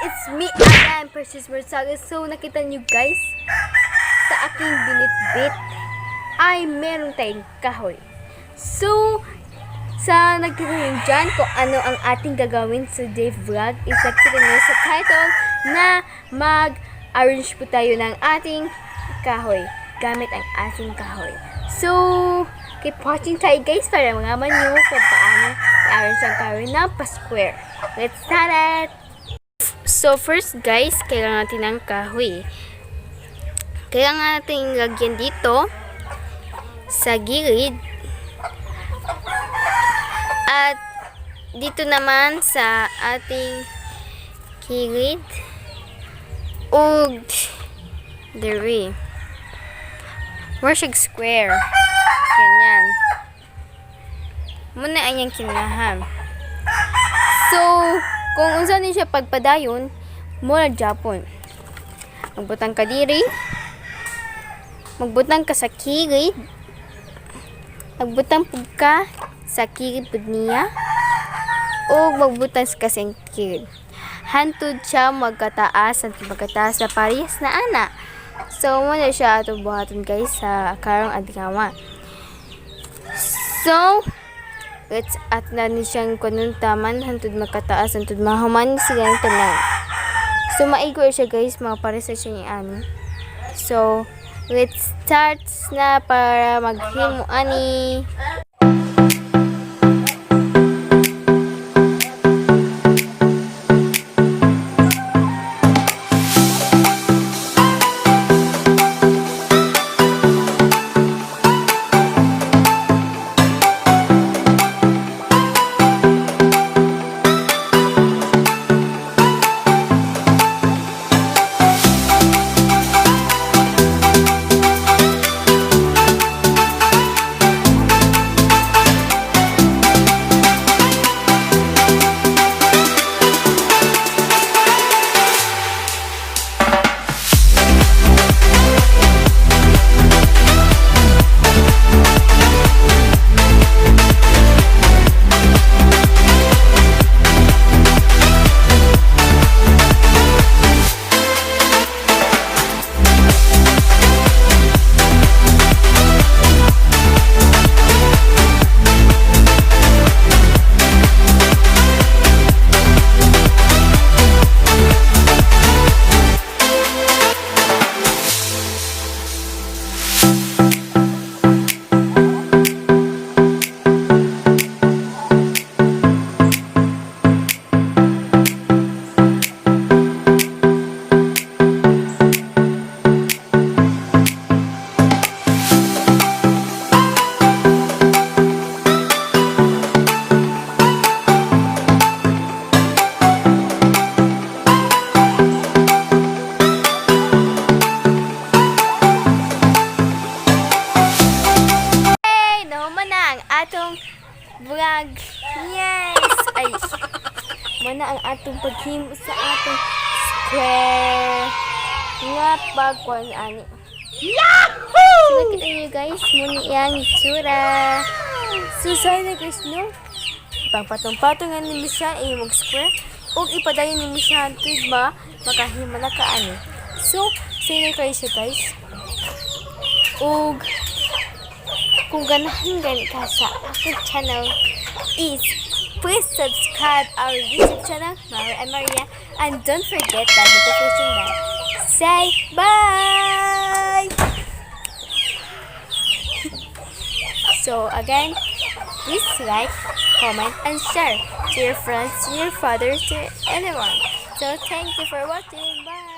It's me again, Precious Marsaga. So, nakita niyo guys, sa aking binitbit ay meron tayong kahoy. So, sa nagtitingin dyan kung ano ang ating gagawin sa day vlog is nakita niyo sa title na mag-arrange po tayo ng ating kahoy gamit ang ating kahoy. So, keep watching tayo guys para malaman niyo kung paano i-arrange ang kahoy na pa-square. Let's start it! So, first guys, kailangan natin ng kahoy. Kailangan natin lagyan dito sa gilid at dito naman sa ating kilid ug diri. More siyang square. Ganyan. Muna ang iyang kinahan. So, kung unsa ni siya pagpadayon, mo na Japon. Magbutang ka diri. Magbutang ka sa kilid. Magbutang pud ka sa kilid pud niya. O magbutang ka sa kilid. Hantod siya magkataas, hantod magkataas sa parehas na ana. So, mo na siya ato buhaton guys sa karong adlaw. So, let's at na ni siyang kunun taman hantod magkataas hantod mahuman sila ang tanan. So, maigo siya guys, mga pare sa siya ni ani. So, let's start na para maghimo ani. Hey! Nahuman na ang atong vlog. Yes! Ay, mana ang atong paghimo sa atong square nga pagkuan ani. Yahoo! So, nakita niyo guys, muna iyang itsura. So, sana guys, no? Pangpatong-patong nga nimo siya, imong square, ug ipadayon nimo siya hantod ma makahimo na ka ani. So, sana kayo siya guys. Ug kung ganahan gani ka sa akong channel is please subscribe our YouTube channel, Mara and Maria, and don't forget that notification bell. Say bye! So again, please like, comment, and share to your friends, to your father, to anyone. So thank you for watching. Bye!